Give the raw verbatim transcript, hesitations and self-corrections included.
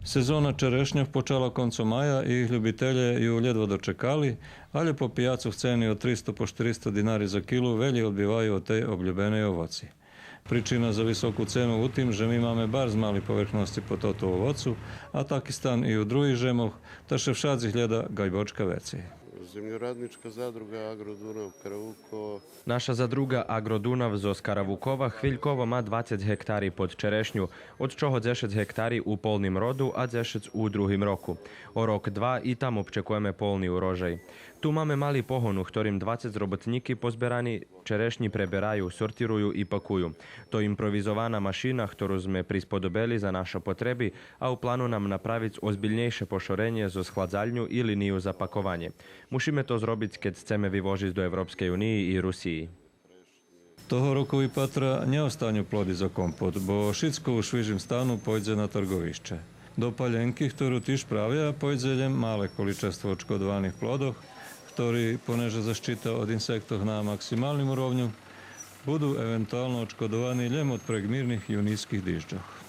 Сезона черешньох почала концом мая и їх любителє ю лєдво дочекали, алє по пияцох цени од тристо по штиристо динари за килу велї одбиваю од тей облюбеней овоци. Причина за високу цену у тим же ми маме барз мали поверхносци по тоту овоцу, а таки стан и у других жемох, та ше вшадзи глєда гайбочка вецей. Земјорадничка задруга Агродунав Каравуко. Наша задруга Агродунав зоз Каравукова хвильково ма двацец гектари под черешню, од чого дзешец гектари у полним роду, а дзешец у другим року. О рок-два и там обчекуєме полни урожай. Ту маме мали погон, у хторим двацец роботнїки позберани черешнї пребераю, сортирую и пакую. То импровизована машина хтору зме присподобели за нашо потреби, а у плану нам направиц озбильнєйше пошоренє зоз хладзальню и линию за пакованє. Мушиме то зробиц кед сцеме вивожиц до Европскей униї и Русиї. Того року випатра нє останю плоди за компот, бо шицко у швижим стану пойдзе на тарговище. До палєнки, хтору тиж правя, пойдзе лєм мале количество очкодованих плодох, хтори, понеже защита од инсектох на максималним уровню, буду евентуално очкодовани лєм од прекмирних юнийских дижджох.